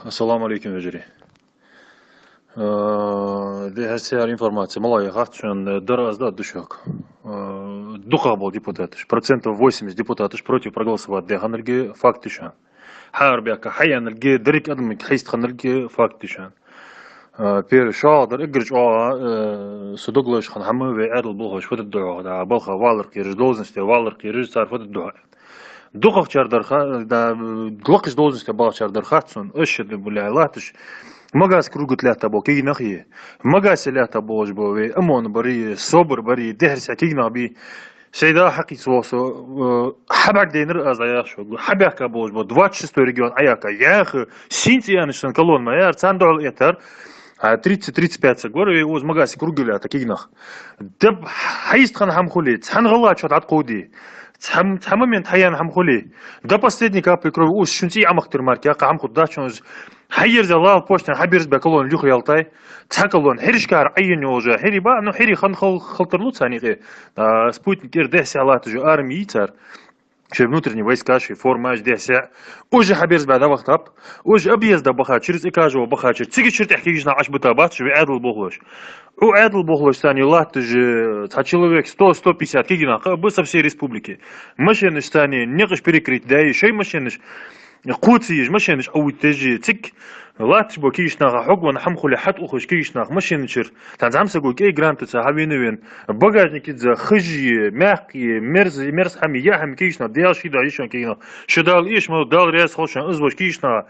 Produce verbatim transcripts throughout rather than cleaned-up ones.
Ассаламу Ӏалайкум, вежарий. Э, дехьа сехьар информаци малагӀа я хац шоана, дар аз да душок. Э, дукхагӀа бола депутаташ, процентов восемьдесят депутаташ против проголосовать даь хиннилга факт я шоана. Хьаарабаьхка хьаяьннилга, деррига адамага хьийста хиннилга факт я шоана. Э, пер шоллагӀдар эггара чӀоагӀа, э, со дог лоацаш хинна хӀама вай Ӏаьдала болхлоша фу дергда хьогӀ, да, балха валар кхераш, должносте валар кхераш, цар фу дергда хьогӀ. ДукхагӀчар дар ха-, да, лакхача должносте балхачар дар хац сона, аш ша да, бля, латташ. Магасе круга тӀа лаьтта бола кагий нах я. Магасе лаьтта болаш бола вай ОМОН бар, СОБР бар, дехьара-сехьа кагий нах ба. Шоай да хьакхийца вола со, э, хьабӀаргадайнар аз дӀаяхаш, хьабаьхка болаш бола двадцать шестой регион Ӏаяьхка, яха, синца яьннаш санна колонна ма яр, царна духьал эттар. А тридцать, тридцать пять саг вар, вай укхаза Магасе круга лаьтта кагий нах. Даб хьайста хинна хӀама хуле, цхьан гӀалгӀачоа дӀатӀакховде. Цхьа, цхьа момент хьаяьнна хӀама хуле. До последней капли крови укхаза шун цӀий Ӏомахийтар мара кхы хӀама хургдац шоана. Хьаерзаяь лала почтен хьаберзабаь колонна юха ялтай. Цхьа колонна хӀирашкара Ӏайенна йолаш, хӀирий ба, ну, хӀирий хинна хал-, халтарлу царна юкъе. А, Спутник кӀира дехьа-сехьа латташ арми я цар. Шоай внутренние войска, шоай формаш дехьа-сехьа. Уж хьаберзабаь дӀавахийтаб. Уж объезда баха, через Экажево баха, через цига чура тӀехьа кагийча наха Ӏочубита бац уж вай Ӏаьдала болхлоша. Укх Ӏаьдала болхлоша царна латташ, э, цхьа человек сто, сто пятьдесят кагий нах кхаъ ба со всей республике. Машенаш царна никъаш перекрыть даь, шоай машенаш кхоачаш, машенаш Ӏоувтташ, цига латташ бола кагийча наха хьогвенна хӀама хуле хьатӀаухаш кагийча наха машина чура. Цхьан зӀамсаго кӀай гранатаца хьавена-вена, багажнике тӀа хи я, маькх я, мерза, мерза хӀама я, яа хӀама кагийча наха, Даьла ший духьа йиш йола кагий нах. Шо Дала эшам, Дала раьза хилва шоана, из воша кагийча наха.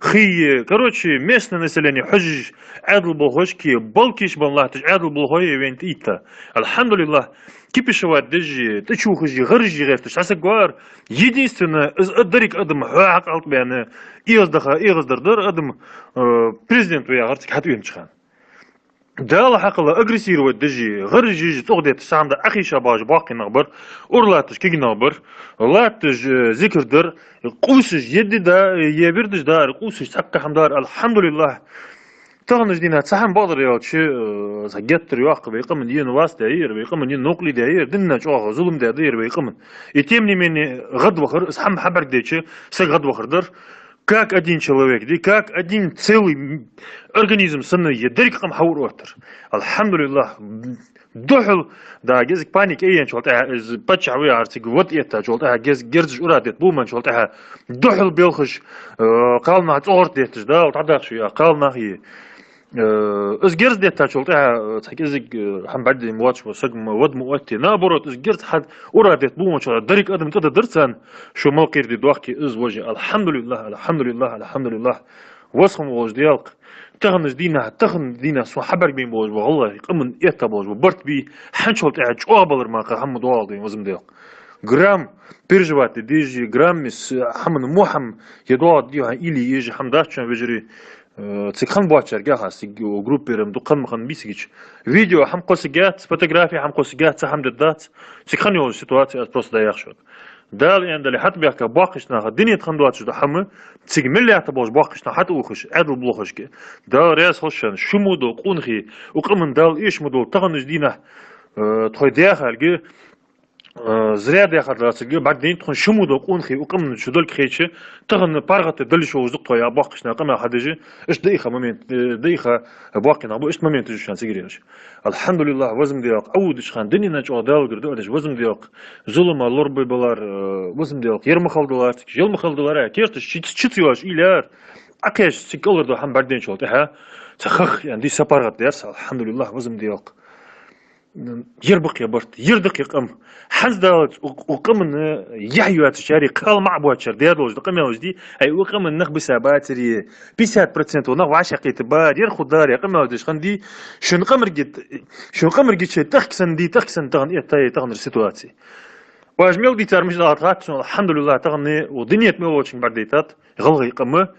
Хий, короче, местное население хьожаш, Ӏаьдала болхлошка балхаш бан латташ, Ӏаьдала болхлой вайна тӀаийттаб. Алхьамдулиллахь, кипишевать деш, тӀачувхаш, гӀаржа гӀерташ цхьа саг вар. Единственное, из а деррига адам хьо хьакъалтбаьнна, эгӀаздаха, эгӀаздар дар адам, э, президент ва яхар цига хьатӀавенача хана. Дала хьакъала агрессировать деш, гӀаржа еш, цӀогӀа детташ цхьа хӀама да, Ӏохайша багӀаш боккхий нах бар, ура латташ кагий нах бар, латташ, э, зикар дар, къувсаш, едда да, е вирдаш дар, къувсаш, цхьаккха хӀама дар, алхьамдулиллахь. Таханарча дийнахьа цхьа хӀама бакъдар аьлча, э, цхьа геттара йоккха вай къаман ена вац даьр, вай къаман ена новкъарле даьр, динна чӀоагӀа зулам даьр вай къаман. И тем не менее, гӀадвахар, из хӀама хьабӀаргадайча, саг гӀадвахар дар. Как один человек, да, как один целый организм санна, е деррига къам хьаур оттар. Алхьамдулиллахь, духьал, да, гезик паника айенначул тӀехьа, из паччахь ва яхар цига вад эттачул тӀехьа, гез-, герзаш ура детта буманчул тӀехьа, духьал белхаш, э, кхалнах цӀогӀарт детташ, Дала дӀадахача я кхалнах е. Э, из герз деттачул тӀехьа, э, цхьа кӀезига, э, хӀама бӀаргадайна воацаш вола саг ма вад ма отте. Наоборот, из герз хьа ура детта буманчул тӀехьа деррига адам тӀададдар царна, шо мел кхерде дохке из вожа. Алхьамдулиллахь, алхьамдулиллахь, алхьамдулиллахь. Васхам волаш делкъ. Таханарча дийнахьа, таханарча дийнахьа сона хьабӀаргабайна болаш бола гӀалгӀай къаман этта болаш бола барт бий, хӀанзчул тӀехьа чӀоагӀа балар мара кхы хӀама доагӀаргда везан Даьла. Грамм переживать де дезаш, грамм из хӀаман мухьам е доагӀа дехьа или ежа хӀама дац шоана, вежарий, э, цига хинна боацачарга хас, цига группера дукха хинна ма хиннабий цигача. Видео хӀама кхоссаргьяц, фотографи хӀама кхоссаргьяц, цхьа хӀама дергдац. Цига хинна йолча ситуаци аз просто дӀаяхаш ва. Дала аьннадале, хьатӀабаьхка боккхийча наха, дунен тӀа хинна доацаш дола хӀама, цига мел лаьтта болаш боккхийча наха хьатӀаухаш, Ӏаьдала болхлошка. Дала раьза хилва шоана, шу мо дола къонахий, укх къаман Дала эшам дола таханарча дийнахьа, э, тхоай даьхалга, э, зря даьхар дацарга бӀаргадайна, тхона шу мо дола къонахий, укх къаман шу долга хайча, тахан паргӀата дала йиш йолаш да-кх тхо, яха боккхийча наха къамаьл хьадеш, иштта дӀаийха момент, э, дӀаийха боккхий нах ба, иштта моменташ я шоана цига ераш. Алхьамдулиллахь, везан Даьла, Ӏоводача хана дунен чӀоагӀа Даьлагара дуӀа деш, везан Даьла, зулама лорабе балар, э, везан Даьла, ер ма хала далар цига, ер ма хала далар, керташ чу-, чуца йоацаш уйла яр. Ӏокхаьчача цига кӀалхара дола хӀама бӀаргадайначул тӀехьа, цхьа хах, яӀни, са паргӀата даьр са, алхьамдулиллахь, везан Даьла. Ер ба-кх ер барт, ер да-кх ер къам. ХӀанз Дала укх, укх къаман яхь йоацачарех кхал ма Ӏа боацачар даь долаш да къамаьлаш дий, ай, укх къаман нах биса бацар, пятьдесят процентов нах вӀашагӀкхийтта бар, ер хургдар, е къамаьл деш хиннадий, шун къамарга, шун къамарга чу тӀехка санна дий, тӀехка санна тахан эттай таханара ситуаци. Оаш мел дийцар мишта да хац сона, алхьамдулиллахь, тахан укх дунен тӀа мел волчунга бӀаргадайтад гӀалгӀай къам.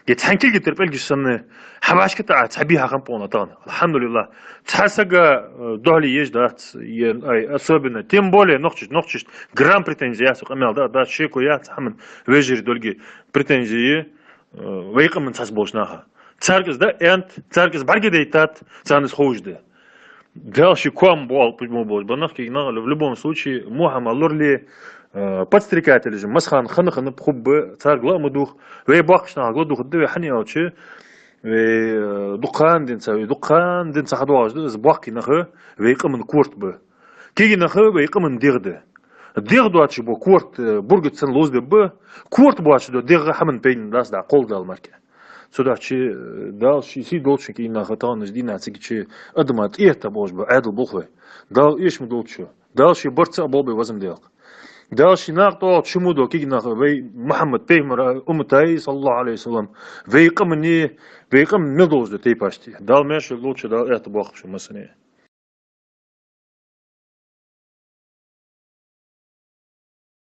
Е цхьан кулга тӀара пӀелгаш санна, хьа вӀашка тӀа Ӏа цхьа бий хьахам пона тахан. Алхьамдулиллахь. Цхьа сага, э, духьале еш дац, е, ай, особенно, тем более нохчаш, нохчашта грамм претензи яц, къамаьл да, дац, шеко яц, хӀаман вежарий долга претензи, э, вай къаман цхьацца болча наха. Царга из да аьннад, царга из бӀаргадайтад, царна из ховш да. Дала ший коа боал пусть мо болаш ба нах, кагий нах, в любом случае, мухьама лорале, Э, подстрекатель же, масса хана хана-хана хургба, царга ла а ма дувгӀа. Вай боккхийча нахага ладувгӀаргда вай, хӀана аьлча, вай, э, дукха хана денз, вай дукха хана денз хьадоагӀаш да из, боккхий нах вай къаман корта ба. Кегий нах вай къаман дегӀ да. ДегӀ доацаш бола корта, э, бургат санна ловзабергба, корта боацаш дола дегӀ хӀаман пайдана дац, дӀа кхолладала мара. Цудухьа, э, Дала ший сий долчунга, кегий нах, тахан из дийнахьа цига чу адама тӀаэтта болаш ба Ӏаьдала болхлой. Дала эшам долда шо. Дала ший барт цаӀ болба, везан Даьла. Дала ший накъа тӀа чу мо дола кегий нах вай Мухьаммад пайхамара уммата, саллаллахӀу Ӏалайхи ва саллам, вай къаманна, вай къаман мел долаш дола тайпашта. Дала маьрша йойла шо, Дала аьттув боаккхалба шо массане.